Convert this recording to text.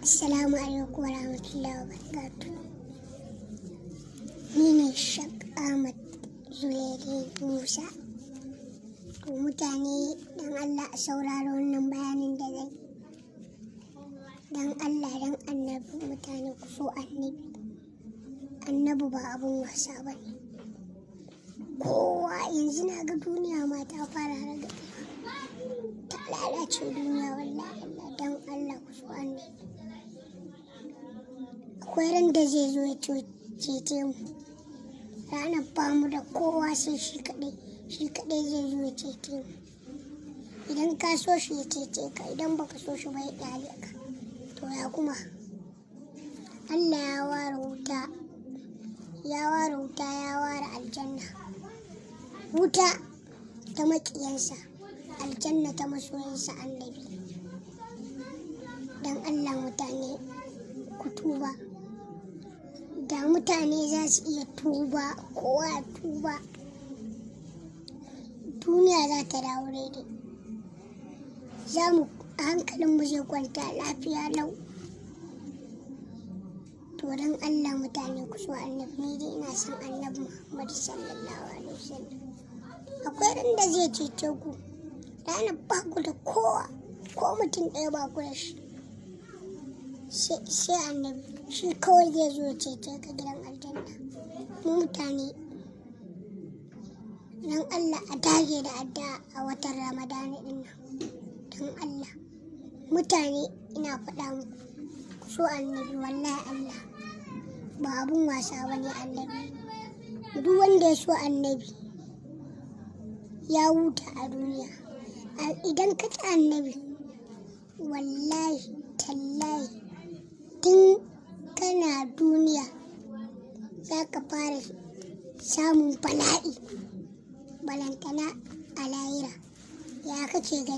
Assalamu alaikum wa rahmatullahi wa barakatuh. Ni ne Shak Ahmad Zuwairi Musa. To mutane, dan Allah a saurara wannan bayanin da zai. Dan Allah dan Annabi, mutane ku so Annabi. Annabi ba abun wasa ba ne. Kowa yanzu na ga duniya ma ta fara ragaɗewa. Ta lalace duniya, wallahi Allah, dan Allah ku so Annabi. Akwai ran da zai zo ya cece mu. Ranar ba mu da kowa sai shi kaɗai. Shi kaɗai zai zo ya cece mu. Idan ka so shi ya cece ka, idan baka so shi ba ya ƙyale ka. To ya kuma? Allah ya ware wuta, ya ware wuta, ya ware aljanna. Wuta ta maƙiyansa, aljanna ta masoyansa Annabi. Dan Allah mutane ku tuba. Da mutane za su iya tuba, kowa ya tuba, duniya za ta dawo daidai. Za mu hankalinmu zai kwanta lafiya lau. To don Allah mutane ku so Annabi. Ni dai ina son Annabi Muhammad sallallahu alaihi wasallam. Akwai ran da zai cece ku. Ranar ba ku da kowa, ko mutum ɗaya ba ku da shi. Sai Annabi, shi kawai zai zo ya cece ka gidan aljanna. Mu mutane, don Allah a dage da addu'a a watan Ramadana ɗin nan. Don Allah mutane, ina faɗa muku, ku so Annabi. Wallahi Allah ba abun wasa ba ne Annabi. Duk wanda ya so Annabi ya huta a duniya. Idan ka ƙi Annabi, wallahi tallahi tun kana duniya za ka fara samun bala'i, balantana a lahira. Ya kake gani?